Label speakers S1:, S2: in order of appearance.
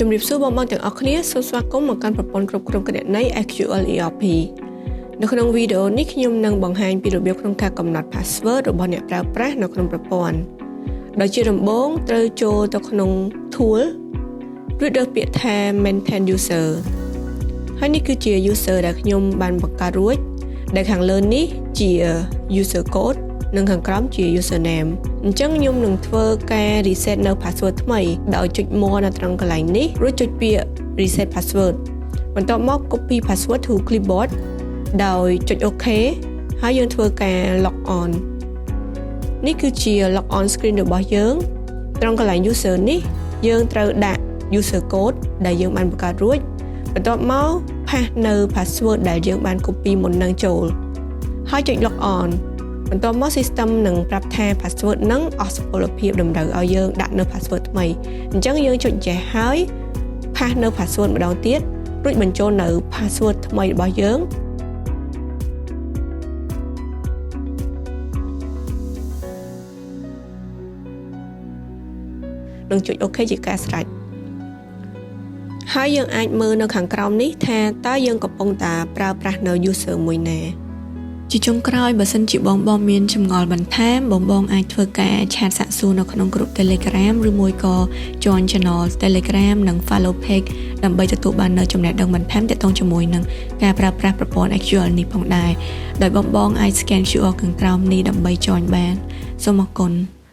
S1: ជំរាបសួរបងប្អូនទាំងអស់គ្នាសូមស្វាគមន៍មកកាន់ប្រព័ន្ធគ្រប់គ្រងគណនេយ្យ SQL ERP នៅក្នុងវីដេអូនេះខ្ញុំនឹងបង្ហាញពីរបៀបក្នុងការកំណត់ password របស់អ្នកប្រើប្រាស់នៅក្នុងប្រព័ន្ធដោយជាដំបូងត្រូវចូលទៅក្នុង tool រួចរើសពាក្យថា maintain user ហើយនេះគឺជា user ដែលខ្ញុំបានបង្កើតរួចដែលខាងលើនេះជា user code និងខាងក្រោមជា username អញ្ចឹងខ្ញុំនឹងធ្វើការ reset នៅ password ថ្មីដោយចុច more នៅត្រង់កន្លែងនេះរួចចុចពាក្យ reset password បន្ទាប់មក copy password to clipboard ដោយចុច OK ហើយយើងធ្វើការ log on នេះគឺជា log on screen របស់យើងត្រង់កន្លែង user នេះយើងត្រូវដាក់ user code ដែលយើងបានបង្កើតរួចបន្ទាប់មក paste នៅ password ដែលយើងបាន copy មុននឹងចូលហើយចុច log on បន្ទាប់មក system នឹងប្រាប់ថា password នឹងអស់សុពលភាពតម្រូវឲ្យយើងដាក់នៅ password ថ្មីអញ្ចឹងយើងចុច yes ហើយ paste នៅ password ម្ដងទៀតរួចបញ្ចូលនៅ password ថ្មីរបស់យើងនិងចុច OK ជាការស្រេចហើយយើងអាចមើលនៅខាងក្រោមនេះថាតើយើងកំពុងតែប្រើប្រាស់នៅ user មួយណាជាចុងក្រោយបើសិនជាបងបងមានចម្ងល់បន្ថែមបងបងអាចធ្វើការ chat សាកសួរនៅក្នុងក្រុម Telegram ឬមួយក៏ join channel Telegram និង follow page ដើម្បីទទួលបាននៅចំណេះដឹងបន្ថែមទាក់ទងជាមួយនឹងការប្រើប្រាស់ប្រព័ន្ធ SQL នេះផងដែរដោយបងបងអាច scan QR ខាងក្រោមនេះដើម្បី join បានសូមអរគុណ។